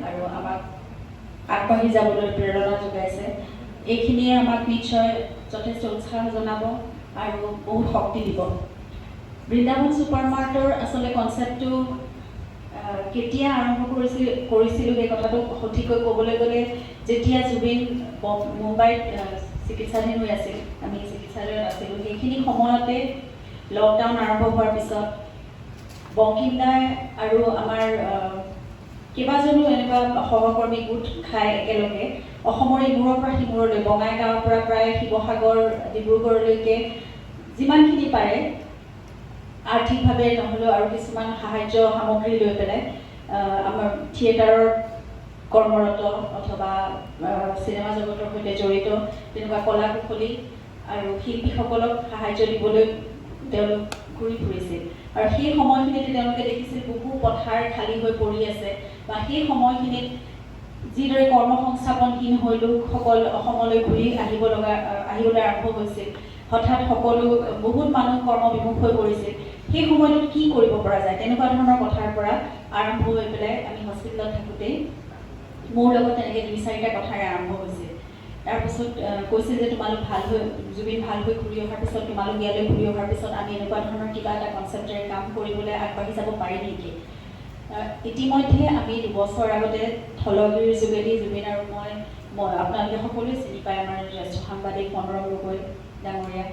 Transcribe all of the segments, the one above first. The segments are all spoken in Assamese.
আৰু আমাক আগবাঢ়ি যাবলৈ প্ৰেৰণা যোগাইছে। এইখিনিয়ে আমাক নিশ্চয় যথেষ্ট উৎসাহ জনাব আৰু বহুত শক্তি দিব। বৃন্দাবন ছুপাৰমাৰ্টৰ আচলতে কনচেপ্টটো কেতিয়া আৰম্ভ কৰিছিলোঁ, সেই কথাটো সঠিককৈ ক'বলৈ গ'লে যেতিয়া জুবিন মুম্বাইত চিকিৎসাধীন হৈ আছিল, আমি চিকিৎসালয়ত আছিলোঁ, সেইখিনি সময়তে লকডাউন আৰম্ভ হোৱাৰ পিছত বংকিম দাই আৰু আমাৰ কেইবাজনো এনেকুৱা সহকৰ্মী গোট খাই একেলগে অসমৰ ইমূৰৰ পৰা সিমূৰলৈ, বঙাইগাঁৱৰ পৰা প্ৰায় শিৱসাগৰ, ডিব্ৰুগড়লৈকে যিমানখিনি পাৰে আৰ্থিকভাৱে নহ'লেও আৰু কিছুমান সাহাৰ্য সামগ্ৰী লৈ পেলাই আমাৰ থিয়েটাৰৰ কৰ্মৰত অথবা চিনেমা জগতৰ সৈতে জড়িত তেনেকুৱা কলা কুশলী আৰু শিল্পীসকলক সাহাৰ্য দিবলৈ তেওঁলোক ঘূৰি ফুৰিছিল। আৰু সেই সময়খিনিতে তেওঁলোকে দেখিছিল বহু পথাৰ খালী হৈ পৰি আছে বা সেই সময়খিনিত যিদৰে কৰ্মসংস্থাপনহীন হৈ লোকসকল অসমলৈ ঘূৰি আহিবলৈ আৰম্ভ হৈছিল, হঠাৎ সকলো বহুত মানুহ কৰ্মবিমুখ হৈ পৰিছিল, সেই সময়টোত কি কৰিব পৰা যায়, তেনেকুৱা ধৰণৰ কথাৰ পৰা আৰম্ভ হৈ পেলাই আমি হস্পিটেলত থাকোঁতেই মোৰ লগত তেনেকৈ দুই চাৰিটা কথাৰে আৰম্ভ হৈছিল। তাৰপিছত কৈছিল যে তোমালোক ভাল হৈ, জুবিন ভাল হৈ ঘূৰি অহাৰ পিছত, তোমালোক ইয়ালৈ ঘূৰি অহাৰ পিছত আমি এনেকুৱা ধৰণৰ কিবা এটা কনচেপ্টেৰে কাম কৰিবলৈ আগবাঢ়ি যাব পাৰি নেকি? ইতিমধ্যে আমি 2 বছৰ আগতে থলগিৰিৰ যোগেদি জুবিন আৰু মই, আপোনালোকে সকলোৱে চিনি পায় আমাৰ জ্যেষ্ঠ সাংবাদিক মনোৰম গগৈ ডাঙৰীয়া,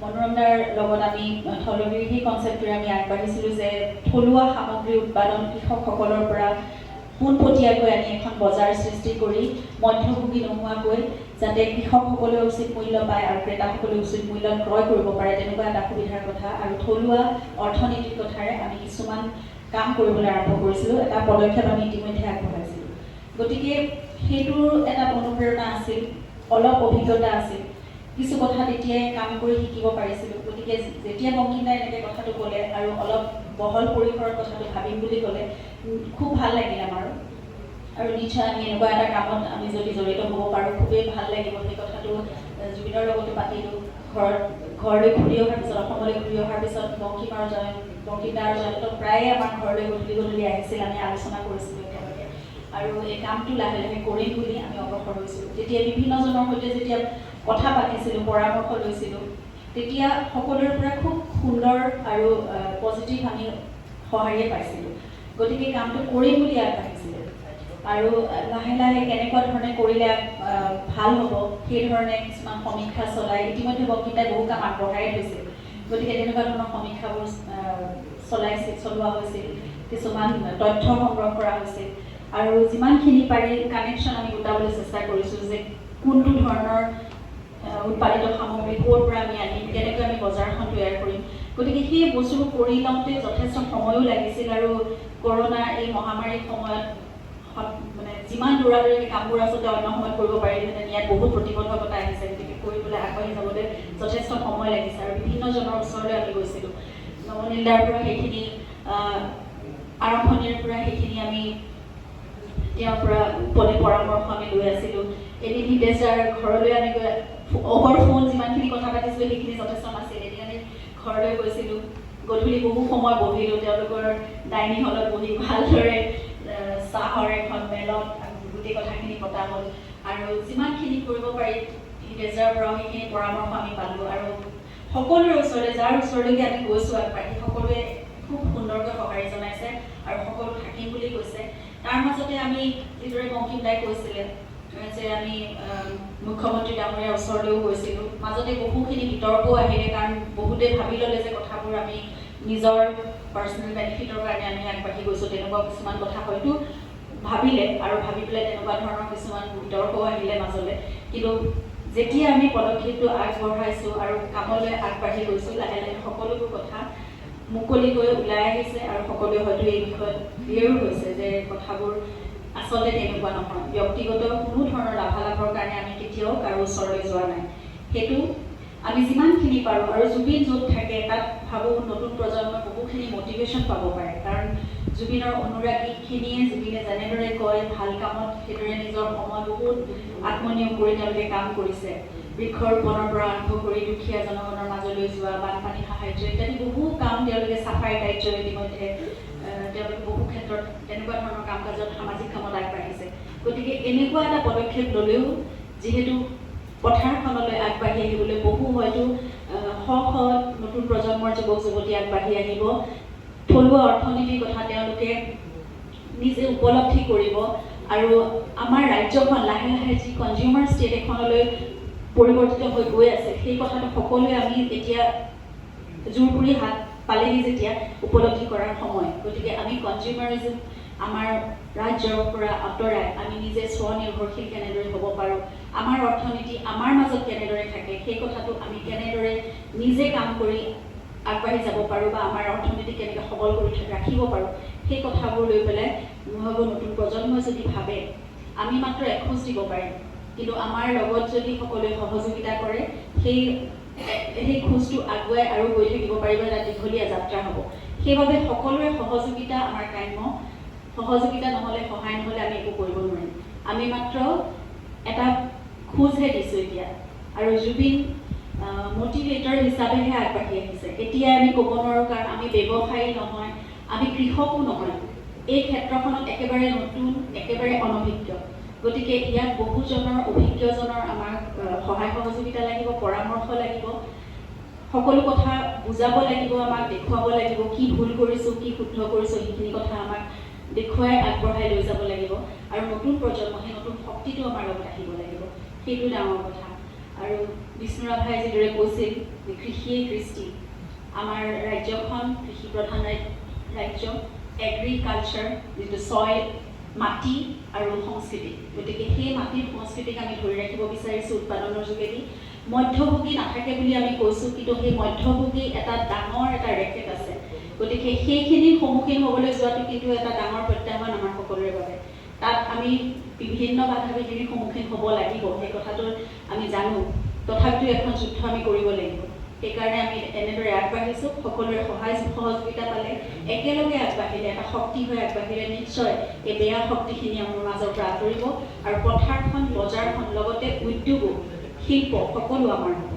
মনোৰম দাৰ লগত আমি থলগিৰি সেই কনচেপ্টটোৰে আমি আগবাঢ়িছিলোঁ যে থলুৱা সামগ্ৰী উৎপাদন কৃষকসকলৰ পৰা পোনপটীয়াকৈ আনি এখন বজাৰ সৃষ্টি কৰি মধ্যভোগী নোহোৱাকৈ যাতে কৃষকসকলেও উচিত মূল্য পায় আৰু ক্ৰেতাসকলেও উচিত মূল্যত ক্ৰয় কৰিব পাৰে, তেনেকুৱা এটা সুবিধাৰ কথা আৰু থলুৱা অৰ্থনীতিৰ কথাৰে আমি কিছুমান কাম কৰিবলৈ আৰম্ভ কৰিছিলোঁ। এটা পদক্ষেপ আমি ইতিমধ্যে আগবঢ়াইছিলোঁ। গতিকে সেইটোৰ এটা অনুপ্ৰেৰণা আছিল, অলপ অভিজ্ঞতা আছিল, কিছু কথা তেতিয়াই কাম কৰি শিকিব পাৰিছিলোঁ। গতিকে যেতিয়া বংকিম দাই এনেকৈ কথাটো ক'লে আৰু অলপ বহল পৰিসৰত কথাটো ভাবিম বুলি ক'লে, খুব ভাল লাগিল আমাৰো। আৰু নিশ্চয় আমি এনেকুৱা এটা কামত আমি যদি জড়িত হ'ব পাৰোঁ, খুবেই ভাল লাগিব। সেই কথাটো জুবিনৰ লগতো পাতিলোঁ। ঘৰলৈ ঘূৰি অহাৰ পিছত, অসমলৈ ঘূৰি অহাৰ পিছত বংকিম দা আৰু জয়ন্ত প্ৰায়ে আমাৰ ঘৰলৈ গধূলি গধূলি আহিছিল। আমি আলোচনা কৰিছিলোঁ একেলগে আৰু এই কামটো লাহে লাহে কৰিম বুলি আমি অগ্ৰসৰ হৈছিলোঁ। তেতিয়া বিভিন্নজনৰ সৈতে যেতিয়া কথা পাতিছিলোঁ, পৰামৰ্শ লৈছিলোঁ, তেতিয়া সকলোৰে পৰা খুব সুন্দৰ আৰু পজিটিভ আমি সঁহাৰিয়ে পাইছিলোঁ। গতিকে কামটো কৰিম বুলি আগবাঢ়িছিলোঁ আৰু লাহে লাহে কেনেকুৱা ধৰণে কৰিলে ভাল হ'ব, সেই ধৰণে কিছুমান সমীক্ষা চলাই ইতিমধ্যে বংকিম দাই বহু কাম আগবঢ়াই থৈছিল। গতিকে তেনেকুৱা ধৰণৰ সমীক্ষাবোৰ চলোৱা হৈছিল, কিছুমান তথ্য সংগ্ৰহ কৰা হৈছিল আৰু যিমানখিনি পাৰি কানেকশ্যন আমি গোটাবলৈ চেষ্টা কৰিছোঁ যে কোনটো ধৰণৰ উৎপাদিত সামগ্ৰী ক'ৰ পৰা আমি আনিম, কেনেকৈ আমি বজাৰখন তৈয়াৰ কৰিম। গতিকে সেই বস্তুবোৰ কৰি লওঁতে যথেষ্ট সময়ো লাগিছিল আৰু কৰোণা এই মহামাৰীৰ সময়ত মানে যিমান দৌৰা দৌৰিকৈ কামবোৰ আচলতে অন্য সময়ত কৰিব পাৰিলোহেঁতেন, ইয়াত বহুত প্ৰতিবন্ধকতা আহিছে। গতিকে কৰিবলৈ আগবাঢ়ি যাবলৈ যথেষ্ট সময় লাগিছে আৰু বিভিন্নজনৰ ওচৰলৈ আমি গৈছিলোঁ। নৱনীল দাৰ পৰা সেইখিনি আৰম্ভণিৰ পৰা সেইখিনি আমি তেওঁৰ পৰা উপদেশ পৰামৰ্শ আমি লৈ আছিলোঁ। এদিন হিতেশ দাৰ ঘৰলৈ আমি গৈ অভাৰ ফোন যিমানখিনি কথা পাতিছিলোঁ, সেইখিনি যথেষ্ট নাছিল। এদিন আমি ঘৰলৈ গৈছিলোঁ, গধূলি বহু সময় বহিলোঁ তেওঁলোকৰ ডাইনিং হলত বহি, ভালদৰে চাহৰ এখন মেলত গোটেই কথাখিনি পতা হ'ল আৰু যিমানখিনি কৰিব পাৰি হিতেশ দাৰ পৰাও সেইখিনি পৰামৰ্শ আমি পালোঁ। আৰু সকলোৰে ওচৰলৈ, যাৰ ওচৰলৈকে আমি গৈছোঁ আগবাঢ়ি, সকলোৱে খুব সুন্দৰকৈ সঁহাৰি জনাইছে আৰু সকলো থাকিম বুলি কৈছে। তাৰ মাজতে আমি যিদৰে বংকিম দাই কৈছিলে যে আমি মুখ্যমন্ত্ৰী ডাঙৰীয়াৰ ওচৰলৈও গৈছিলোঁ। মাজতে বহুখিনি বিতৰ্কও আহিলে, কাৰণ বহুতে ভাবি ল'লে যে কথাবোৰ আমি নিজৰ পাৰ্চনেল বেনিফিটৰ কাৰণে আমি আগবাঢ়ি গৈছোঁ। তেনেকুৱা কিছুমান কথা হয়তো ভাবিলে আৰু ভাবি পেলাই তেনেকুৱা ধৰণৰ কিছুমান বিতৰ্কও আহিলে মাজলৈ। কিন্তু যেতিয়া আমি পদক্ষেপটো আগবঢ়াইছোঁ আৰু কামলৈ আগবাঢ়ি গৈছোঁ, লাহে লাহে সকলোবোৰ কথা মুকলিকৈ ওলাই আহিছে আৰু সকলোৱে হয়তো এই বিষয়ত ক্লিয়াৰো হৈছে যে কথাবোৰ আচলতে তেনেকুৱা নহয়। ব্যক্তিগত কোনো ধৰণৰ লাভালাভৰ কাৰণে আমি কেতিয়াও কাৰো ওচৰলৈ যোৱা নাই। সেইটো আমি যিমানখিনি পাৰোঁ আৰু জুবিন য'ত থাকে তাত ভাবোঁ নতুন প্ৰজন্মই বহুখিনি মটিভেশ্যন পাব পাৰে। কাৰণ জুবিনৰ অনুৰাগীখিনিয়ে জুবিনে যেনেদৰে কয়, ভাল কামত সেইদৰে নিজৰ সময় বহুত আত্মনিয়োগ কৰি তেওঁলোকে কাম কৰিছে। বৃক্ষৰোপণৰ পৰা আৰম্ভ কৰি দুখীয়া জনগণৰ মাজলৈ যোৱা, বানপানী সাহাৰ্য ইত্যাদি বহু কাম তেওঁলোকে, চাফাই কাৰ্য ইতিমধ্যে তেওঁলোকে তেওঁলোকে বহু ক্ষেত্ৰত তেনেকুৱা ধৰণৰ কাম কাজত, সামাজিক কামত আগবাঢ়িছে। গতিকে এনেকুৱা এটা পদক্ষেপ ল'লেও যিহেতু পথাৰখনলৈ আগবাঢ়ি আহিবলৈ বহু হয়তো শ শ নতুন প্ৰজন্মৰ যুৱক যুৱতী আগবাঢ়ি আহিব। থলুৱা অৰ্থনীতিৰ কথা তেওঁলোকে নিজে উপলব্ধি কৰিব আৰু আমাৰ ৰাজ্যখন লাহে লাহে যি কনজিউমাৰ ষ্টেট এখনলৈ পৰিৱৰ্তিত হৈ গৈ আছে, সেই কথাটো সকলোৱে আমি এতিয়া জোৰ পুৰি হাত পালেহি যেতিয়া উপলব্ধি কৰাৰ সময়। গতিকে আমি কনজিউমাৰিজিম আমাৰ ৰাজ্যৰ পৰা আঁতৰাই আমি নিজে স্বনিৰ্ভৰশীল কেনেদৰে হ'ব পাৰোঁ, আমাৰ অৰ্থনীতি আমাৰ মাজত কেনেদৰে থাকে, সেই কথাটো আমি কেনেদৰে নিজে কাম কৰি আগবাঢ়ি যাব পাৰোঁ বা আমাৰ অৰ্থনীতি কেনেকৈ সবল কৰি ৰাখিব পাৰোঁ, সেই কথাবোৰ লৈ পেলাই মই ভাবোঁ নতুন প্ৰজন্মই যদি ভাবে, আমি মাত্ৰ এখোজ দিব পাৰিম, কিন্তু আমাৰ লগত যদি সকলোৱে সহযোগিতা কৰে, সেই খোজটো আগুৱাই আৰু গৈ থাকিব পাৰিব। এটা দীঘলীয়া যাত্ৰা হ'ব। সেইবাবে সকলোৰে সহযোগিতা আমাৰ কাম্য। সহযোগিতা নহ'লে, সহায় নহ'লে আমি একো কৰিব নোৱাৰিম। আমি মাত্ৰ এটা খোজহে দিছোঁ এতিয়া আৰু জুবিন মটিভেটৰ হিচাপেহে আগবাঢ়ি আহিছে। এতিয়া আমি ক'ব নোৱাৰোঁ, কাৰণ আমি ব্যৱসায়ী নহয়, আমি কৃষকো নহয়, এই ক্ষেত্ৰখনত একেবাৰে নতুন, একেবাৰে অনভিজ্ঞ। গতিকে ইয়াত বহুজনৰ, অভিজ্ঞজনৰ আমাক সহায় সহযোগিতা লাগিব, পৰামৰ্শ লাগিব, সকলো কথা বুজাব লাগিব, আমাক দেখুৱাব লাগিব কি ভুল কৰিছোঁ, কি শুদ্ধ কৰিছোঁ, সেইখিনি কথা আমাক দেখুৱাই আগবঢ়াই লৈ যাব লাগিব। আৰু নতুন প্ৰজন্ম, সেই নতুন শক্তিটো আমাৰ লগত আহিব লাগিব, সেইটো ডাঙৰ কথা। আৰু বিষ্ণু ৰাভাই যিদৰে কৈছিল যে কৃষিয়েই কৃষ্টি, আমাৰ ৰাজ্যখন কৃষি প্ৰধান ৰাজ্য, এগ্ৰিকালচাৰ যিটো ছইল, মাটি আৰু সংস্কৃতি, গতিকে সেই মাটিৰ সংস্কৃতিক আমি ধৰি ৰাখিব বিচাৰিছোঁ উৎপাদনৰ যোগেদি। মধ্যভোগী নাথাকে বুলি আমি কৈছোঁ, কিন্তু সেই মধ্যভোগী এটা ডাঙৰ এটা ৰেকেট আছে। গতিকে সেইখিনিৰ সন্মুখীন হ'বলৈ যোৱাটো কিন্তু এটা ডাঙৰ প্ৰত্যাহ্বান আমাৰ সকলোৰে বাবে। তাত আমি বিভিন্ন বাধা বিঘিনিৰ সন্মুখীন হ'ব লাগিব, সেই কথাটো আমি জানো। তথাপিতো এখন যুদ্ধ আমি কৰিব লাগিব। সেইকাৰণে আমি এনেদৰে আগবাঢ়িছোঁ। সকলোৰে সহায় সহযোগিতা পালে, একেলগে আগবাঢ়িলে, এটা শক্তি হৈ আগবাঢ়িলে নিশ্চয় এই বেয়া শক্তিখিনি আমাৰ মাজৰ পৰা আঁতৰিব আৰু পথাৰখন, বজাৰখন, লগতে উদ্যোগো, শিল্প সকলো আমাৰ হ'ব।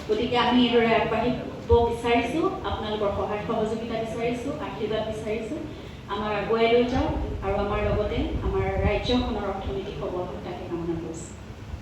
গতিকে আমি এইদৰে আগবাঢ়িব বিচাৰিছোঁ, আপোনালোকৰ সহায় সহযোগিতা বিচাৰিছোঁ, আশীৰ্বাদ বিচাৰিছোঁ। আমাক আগুৱাই লৈ যাওক আৰু আমাৰ লগতে আমাৰ ৰাজ্যখনৰ অৰ্থনীতি সবল হওক, তাকে কামনা কৰিছোঁ।